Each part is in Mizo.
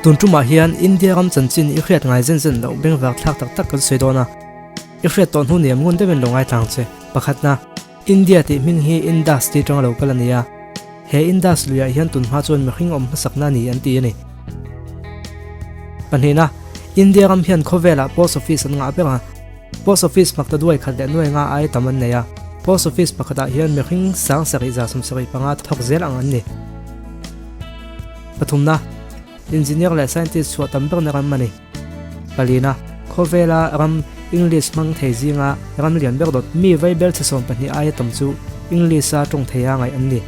Tun tumah hian India ram chanchin i hriat ngai zen zen loh bengvar thlak tak tak kan sawi dawn a. I hriat tawh hnu niam ngun deuhin lo ngaithla ang che. Pakhatna, India tih hming hi Indus tih atanga lo kal a ni a. He Indus luiah hian tun hma chuan mihring awm hmasakna a ni an ti a ni. Pahnihna, India ram hian khawvelah post office an ngah ber a. Post office hmakta duai khat leh nuai nga ai tam an nei a. Post office pakhatah hian mihring sang sarih za 75 thawk zel ang an ni. Pathumna, Engineer leh scientist chhuah tam berna ram a ni. Palina, Khawvela ram English hmang thei zinga ram lian ber dawt mi vaibel chhe 12 aia tam chu English-a tawng theia ngaih an ni.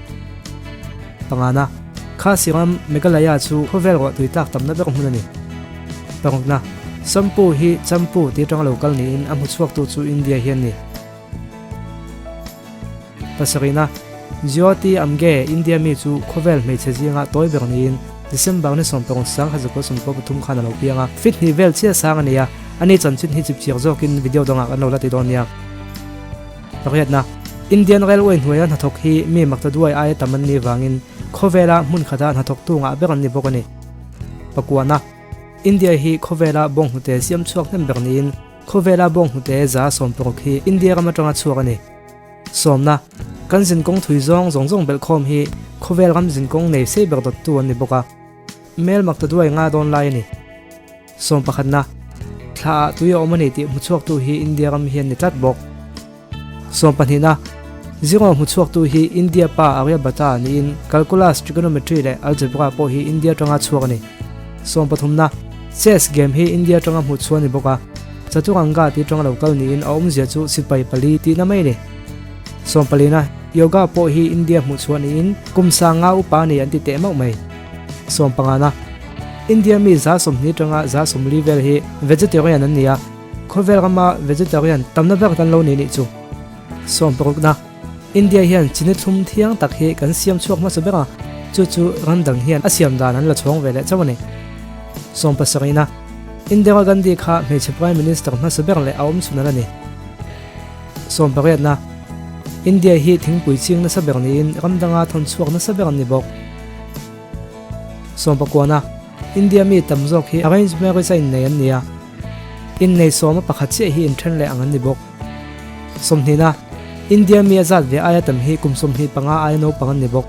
Pangana, Khasi ram Meghalaya chu khawvel ruahtui tlak tamna ber hmun a ni. Parukna, Sampu hi Champu tih atanga lo kal niin a hmuchhuaktu chu India hi a ni. Pasarihna, Jyoti Amge, India mi chu khawvel hmeichhe zinga tawi ber niin December ni 16 1993 khan a lo piang a, feet hnih vel chiah sang a ni a, ani chanchin hi chipchiar zawkin video dangah kan lo la ti dawn nia. Pariatna, Indian Railway hnuaia hnathawk hi mi makta duai aia tam an nih vangin khawvela hmun khata hnathawktu ngah ber an ni bawk a ni. Pakuana, India hi khawvela bawnghnute siam chhuak hnem ber niin Khawvela bawnghnute 160 hi India ram atanga chhuak a ni. Sawmna, Kan zinkawng thui zawng zawng zawng belhkhawm hi khawvel ram zinkawng nei sei ber dawttu an ni bawk a. Mel mak ta duai nga dawn lai a ni. Sawm pakhatna, Thla ah tui a awm a ni tih hmuchhuaktu hi India ram hian ni tlat bawk. Sawm pahnihna, Zero hmuchhuaktu hi India pa Aryabhata niin Calculus, Trigonometry leh Algebra pawh hi India atanga chhuak a ni. Sawm pathumna, Chess game hi India atanga hmuh chhuah a ni bawk a, Chaturanga tih atanga lo kal niin a awmzia chu sipai pali tihna mai a ni. Sawm palina, Yoga pawh hi India hmuh chhuah niin kum sanga upa a ni an ti teh mauh mai. Sawm pangana, India mi 20 atanga 40 vel hi vegetarian an ni a, Khawvel rama vegetarian tamna ber kan lo ni nih chu. Sawmparukna, India hian chini thlum thiang tak hi kan siam chhuak hmasa ber a, chu chu ram dang hian a siam dan an la chhawng ve leh chauh a ni. Sawmpasarihna, Indira Gandhi kha hmeichhe Prime Minister hmasa ber leh a awm chhun a la ni. Sawmpariatna, India hi thingpui ching nasa ber niin ram danga thawn chhuak nasa ber an ni bawk. Sawmpakuana, India mi tam zawk hi arranged marriage a innei an ni a. Innei sawma pakhat chiah hi inthen leh ang an ni bawk. Sawmhnihna, India mi a zat ve aia tam hi kum 25 aia naupang an ni bawk.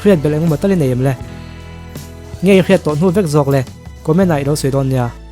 Hriat belh engemaw tal i nei em le? Nge i hriat tawh hnu vek zawk le? Comment ah i lo sawi dawn nia.